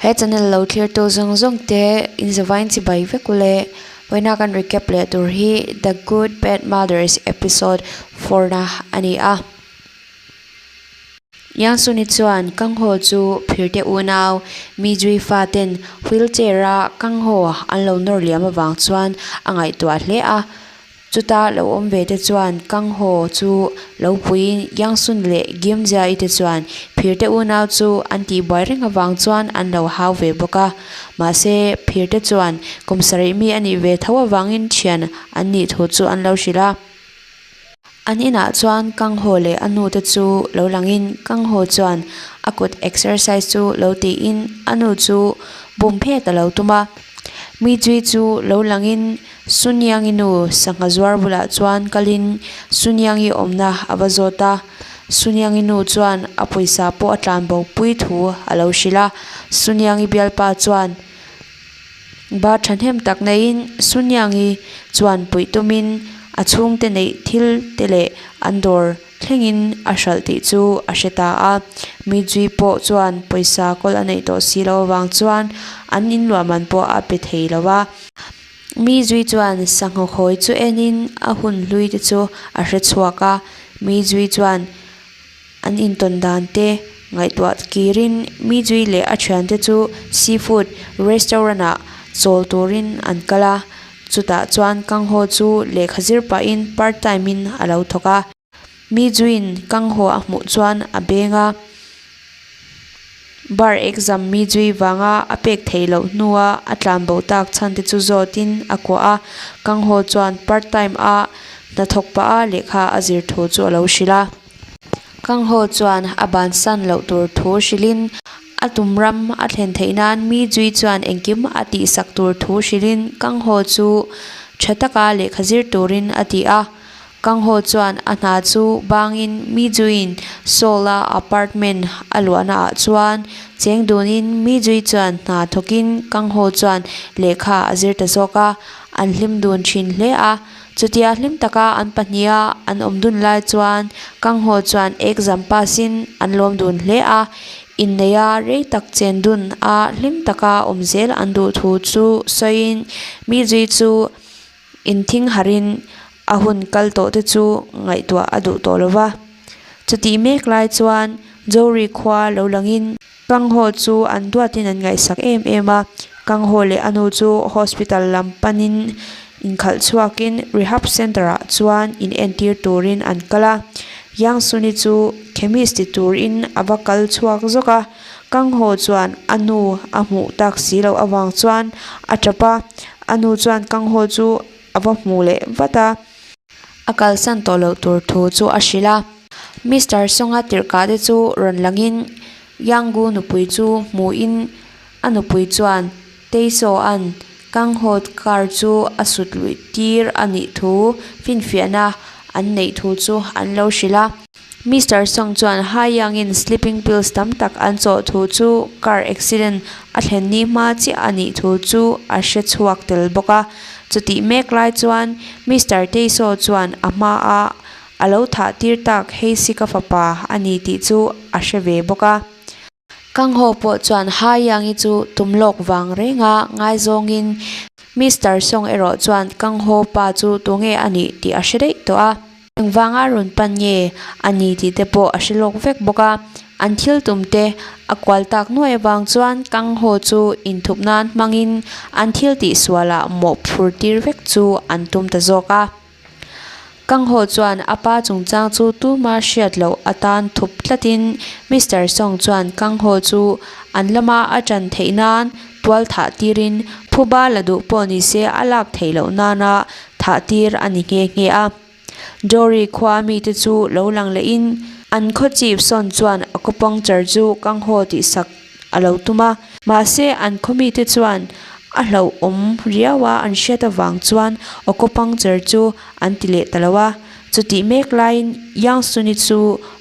He channel lo thlirtu zawng zawng te in zavain chibai vek ule. Vawiina kan recap leh tur hi The Good Bad Mothers episode four na a ni a. Yangsuni chuan Kangho chu phirte unau Mijui faten wheelchair a Kangho an lo nawr liam avang chuan a ngaihtuah hle a. Chuta lo awm ve te chuan Kang Ho chu lo puiin Yang Sun leh Gim Jia i te chuan phir te unau chu an tihbuai reng avang chuan an lo hau ve bawk a. Mahse, phir te chuan kum sarih mi a nih ve tho avangin thian an nih thu chu an lo hrilh a. An inah chuan Kang Ho leh a nu te chu lo langin Kang Ho chuan a kut exercise chu lo tiin a nu chu bum phet a lo tum a. Mi chui chu lo langin Suniangi nu sangha zuar bulah chuan kalin Suniangi awmna a va zawt a, Suniangi nu chuan a pawisa pawh a tlan bo pui thu a lo hrilh a, Suniangi bialpa chuan ba thahnem tak neiin Suniangi chuan puih tumin a chhungte neih thil te leh an dawr thlengin a hralh tih chu a hre ta a, Mijui pawh chuan pawisa kawl a neih tawh si loh avang chuan an inluah man pawh a pe thei lo va. Mi zui chuan sangha khawi chu enin a hun hlui te chu a hre chhuak a, mi zui chuan an intawn dan te ngaihtuah kirin mi zui leh a thiante chu seafood restaurant ah chawl turin an kal a, chutah chuan Kangho chu lehkha zir pahin part time in a lo thawk a. Mi zuiin Kangho a hmuh chuan a beng a. Bar exam mi zui vanga a pek theih loh hnua a tlan bo tak chhan te chu zawtin a kuah a. Kangho chuan part time a hnathawk pah a lehkha a zir thu chu a lo hrilh a. Kangho chuan a bansan loh tur thu hrilhin a tum ram a thlen theih nan mi zui chuan engkim a tihsak tur thu hrilhin Kangho chu tha taka lehkha zir turin a ti a. Kangho chuan a hna chu bangin mi zuiin Seoul-a apartment a luahna ah chuan cheng dunin mi zui chuan hna thawkin Kangho chuan lehkha a zir ta zawk a, an hlim dun thin hle a. Chutia hlim taka an pahniha an awm dun lai chuan Kangho chuan exam pass-in an lawm dun hle a, inneia rei tak chen dun a hlim taka awm zel an duh thu chu sawiin mi zui chu Inthing harin a hun kal tawh te chu ngaihtuah a duh tawh lo va. Chutih mek lai chuan Jori khua lo langin Kangho chu an duatin an ngaihsak em em a. Kangho leh a nu chu hospital lam panin inkhalh chhuakin rehab centre ah chuan in entir turin an kal a. Yang Suni chu chemist ti turin a va kal chhuak zawk a. Kangho chuan a nu a hmuh tak si loh avang chuan a tap a. A nu chuan Kangho chu a va hmu leh vat a. A kalsan tawh loh tur thu chu a hrilh a. Mister Songa tirhkah te chu rawn langin Yanggu nupui chu hmuhin a nupui chuan Teisaw-a'n Kangho car chu a sut luih tir a nih thu finfiahna an neih thu chu an lo hrilh a. Mister Song chuan Hai Yang-in sleeping pills tam tak an chawh thu chu car accident a thlen ni hma chiah a nih thu chu a hre chhuak tel bawk a. Chutih mek lai chuan Mister Teisaw chuan a hma a a lo thah tir tak Heisika fapa a ni tih chu a hre ve bawk a. Kangho pawh chuan Hai Yang-i chu tum lawk vang renga ngaizawngin Mister Song erawh chuan Kangho pa chu tunge a nih tih a hre daih tawh a. Engvanga rawn pan nge a ni tih te pawh a hre lawk vek bawk a, an thil tum te a kual tak nuai avang chuan Kang Ho chu inthup nan hmangin an thil tih sualah mawh phur tir vek chu an tum ta zawk a. Kang Ho chuan a pa chungchang chu tuma hriat loh atan thup tlatin Mister Song chuan Kang Ho chu an lama a ṭan theih nan tual thah tirin phuba la duh pawh ni se a lak theih loh nana thah tir a ni nghe nghe a. Dory khua mite chu lo lang lehin an khaw chip sawn chuan a kaw puncture chu kang haw tih sak a lo tum a. Mahse an khaw mite chuan a hlauhawm riau a an hriat avang chuan a kaw puncture chu an ti leh ta lo a. Chutih mek laiin Yang Suni chu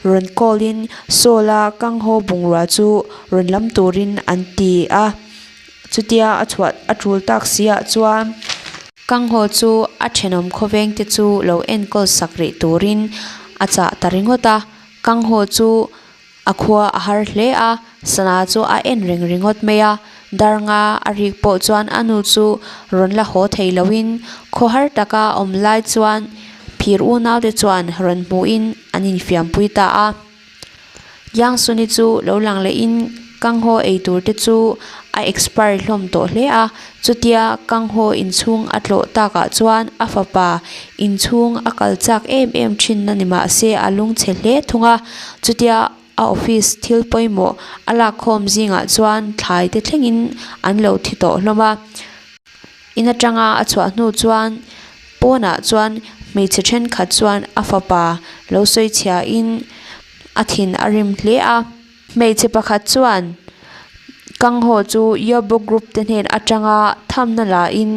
rawn call in Seoul a kang haw bungrua chu rawn lam turin an ti a. Chutia a chhuah a tul tak si ah chuan. Kangho chu a thenawm khawveng te chu lo enkawl sak rih turin a chah ta ringawt a. Kangho chu a khua a har hle a, sana chu a en reng ringawt mai a. Dar nga a rik pawh chuan a nu chu rawn la haw thei loin khawhar taka a awm lai chuan phir unaute chuan rawn hmuhin an infiampui ta a. Yang Suni chu lo lang lehin Kanghaw ei tur te chu a expire hlawm tawh hle a, chutia Kanghaw inchhung a tlawh takah chuan a fapa inchhung a kal chak em em thin na ni mah se a lungchhe hle thung a, chutia a office thil pawimawh a lakkhawm zingah chuan thlai te thlengin an lo thi tawh hlawm a. In atanga a chhuah hnu chuan pawnah chuan hmeichhe thenkhat chuan a fapa lo sawi chhiahin a thin a rim hle a. Hmeichhe pakhat chuan Kanghaw chu Yeobo Group te hnen atanga thamna lain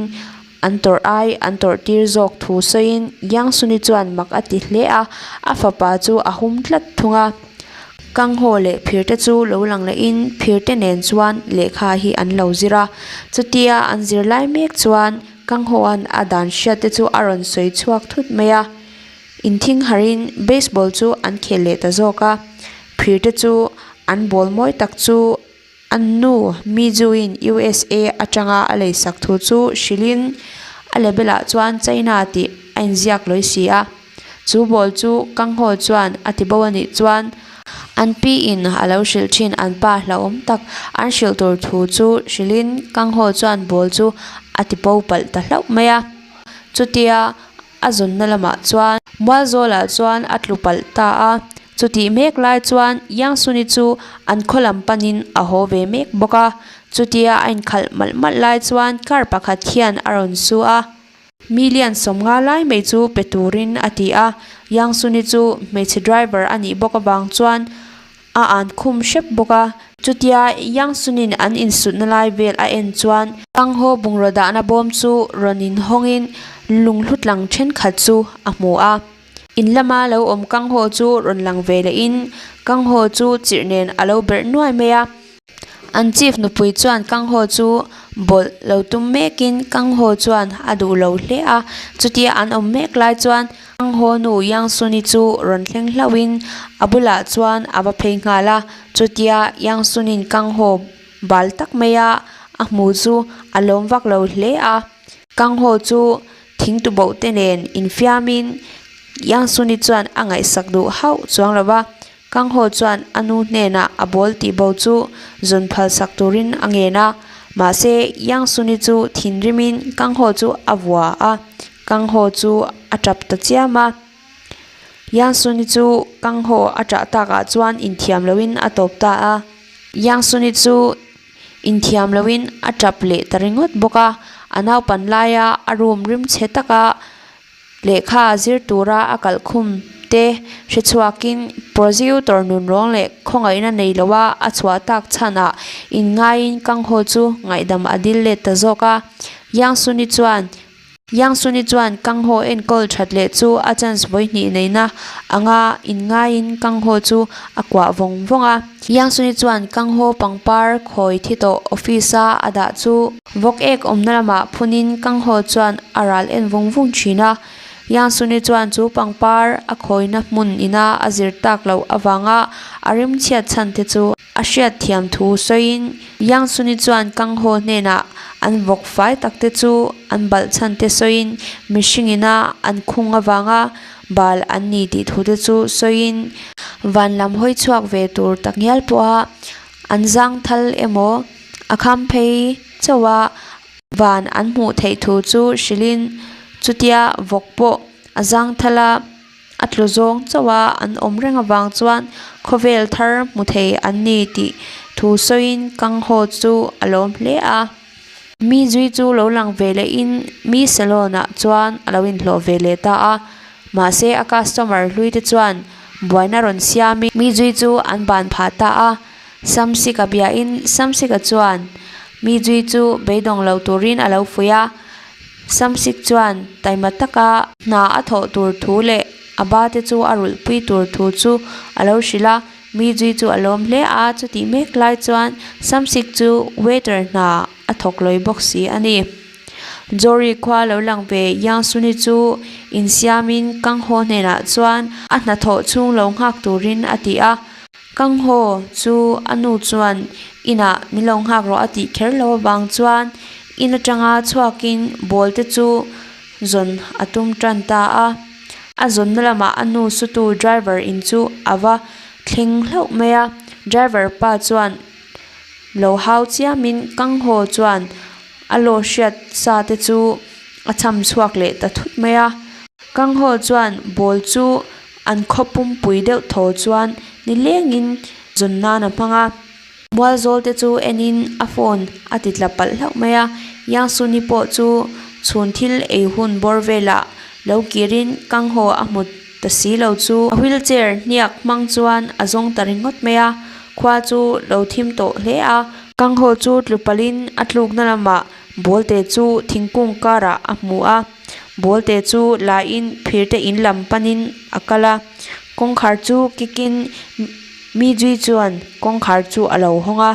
an tawrh ai an tawrh tir zawk thu sawiin Yang Suni chuan mak a ti hle a, a fapa chu a hum tlat thung a. Kanghaw leh phirte chu lo lang lehin phirte nen chuan lehkha hi an lo zir a. Chutia an zir lai mek chuan Kanghaw-a'n a dan hriatte chu a rawn sawi chhuak thut mai a. Inthing harhin baseball chu an khel leh ta zawk a. Phirte chu an ball mawi tak chu An nu Mizu-in USA atanga a leisak thu chu hrilhin a lebelah chuan China tih a inziak lawi si a. Chu ball chu Kanghaw chuan a ti bo a nih chuan an piin a lo hrilh thin an pa hlauhawm tak an hrilh tur thu chu hrilhin Kanghaw chuan ball chu a ti bo palh ta hlauh mai a. Chutia a zawnna lamah chuan Mualzawlah chuan a tlu palh ta a. Chutih mek lai chuan Yang Suni chu an khaw lam panin a haw ve mek bawk a. Chutia a inkhalh malh malh lai chuan car pakhat hian a rawn su a. Million 50 lai mai chu pe turin a ti a. Yang Suni chu hmeichhe driver a nih bawk avang chuan a an khum hrep bawk a. Chutia Yang Sunin an insutna lai vel a en chuan Kanghaw bungraw dahna bawm chu rawn inhawngin lunghlu tlang thenkhat chu a hmu a. In lama lo awm Kanghaw chu rawn lang ve lehin Kanghaw chu chirh nen a lo berh nuai mai a. An chief nupui chuan Kanghaw chu bawlh lo tum mekin Kanghaw chuan a duh lo hle a. Chutia an awm mek lai chuan Kanghaw nu Yang Suni chu rawn thleng hlauhin a bulah chuan a va phei nghal a. Chutia Yang Sunin Kanghaw bal tak maia a hmu chu a lawm vak lo hle a. Kanghaw chu Thingtuboh te nen infiamin Yang Suni chuan a ngaihsak duh hauh chuang lo va, Kang Ho chuan a nu hnenah a bawl tih bo chu zawn phalsak turin a ngen a. Mahse, Yang Suni chu thinrimin Kang Ho chu a vua a, Kang Ho chu a tap ta chiam a. Yang Suni chu Kang Ho a tah takah chuan inthiam loin a tawp ta a. Yang Suni chu Inthiam loin a tap leh ta ringawt bawk a, a naupan laia a room rim chhe taka lehkha zir tura a kalh khum te hre chhuakin prosecutor nunrawng leh khawngaihna nei loa a chhuah tak chhanah inngaiin Kanghaw chu ngaihdam a dil let ta zawk a. Yang Suni chuan Yang Suni chuan Kang Ho enkawl that leh chu a chance vawihnih neihna anga inngaiin Kang Ho chu a kuah vawng vawng a. Yang Suni chuan Kang Ho pangpar khawi thi tawh office a a dah chu vawk ek awmna lamah phunin Kang Ho chuan a ral en vung vung thin a. Yang Suni chuan chu pangpar a khawina hmun ina a zir tak loh avanga a rimchhiat chhan te chu A hriat thiam thu sawiin Yang Suni chuan Kang Ho hnenah an vawk fai tak te chu an balh chhan te sawiin mihring ina an khung avanga bal an ni tih thu te chu sawiin van lam hawi chhuak ve tur tak ngial pawha an zang thal emaw a kham phei chauh a van an hmuh theih thu chu hrilhin chutia vawk pawh a zang thal a. A tlu zawng chauh a, an awm reng avang chuan khawvel thar hmu thei an ni tih thu sawiin Kang Ho chu a lawm hle a. Mi zui chu lo lang ve lehin mi salon ah chuan a lo inhlawh ve leh ta a, mahse a customer hlui te chuan buaina rawn siamin mi zui chu an ban phah ta a. Samsika biain Samsika chuan mi zui chu beidawng lo turin a lo fuih a. Samsik chuan taima taka hna a thawh tur thu leh a ba te chu a rulh pui tur thu chu a lo hrilh a, mi zui chu a lawm hle a, chutih mek lai chuan Samsik chu waiter hna a thawk lawi bawk si a ni. Jory khua lo lang ve Yang Suni chu insiamin Kang Ho hnenah chuan a hnathawh chhung lo nghak turin a ti a. Kang Ho chu a nu chuan Inah min lo nghak rawh a tih kher lo avang chuan in atanga chhuakin ball te chu zawn a tum tan ta a. A zawnna lamah a nu sutu driver in chu a va thleng hlauh mai a, driver pa chuan lo hau chiamin Kang Ho chuan a law hriat sa te chu a cham chhuak leh ta thut mai a. Kang Ho chuan ball chu an khaw pumpui deuh thaw chuan nilengin zawn nan a hmang a. Mualzawl te chu enin a phone a ti tla palh hlauh mai a, Yang Suni pawh chu chhun thil ei hun bawr velah lo kirin Kang Ho a hmu ta si lo chu a wheelchair hniak hmang chuan a zawng ta ringawt mai a, khua chu lo thim tawh hle a. Kang Ho chu tlu palhin a tlukna lamah ball te chu thingkung karah a hmu a, ball te chu lain phirte in lam panin a kal a, kawngkhar chu kikin Mi Jui chuan kawngkhar chu a lo hawng a.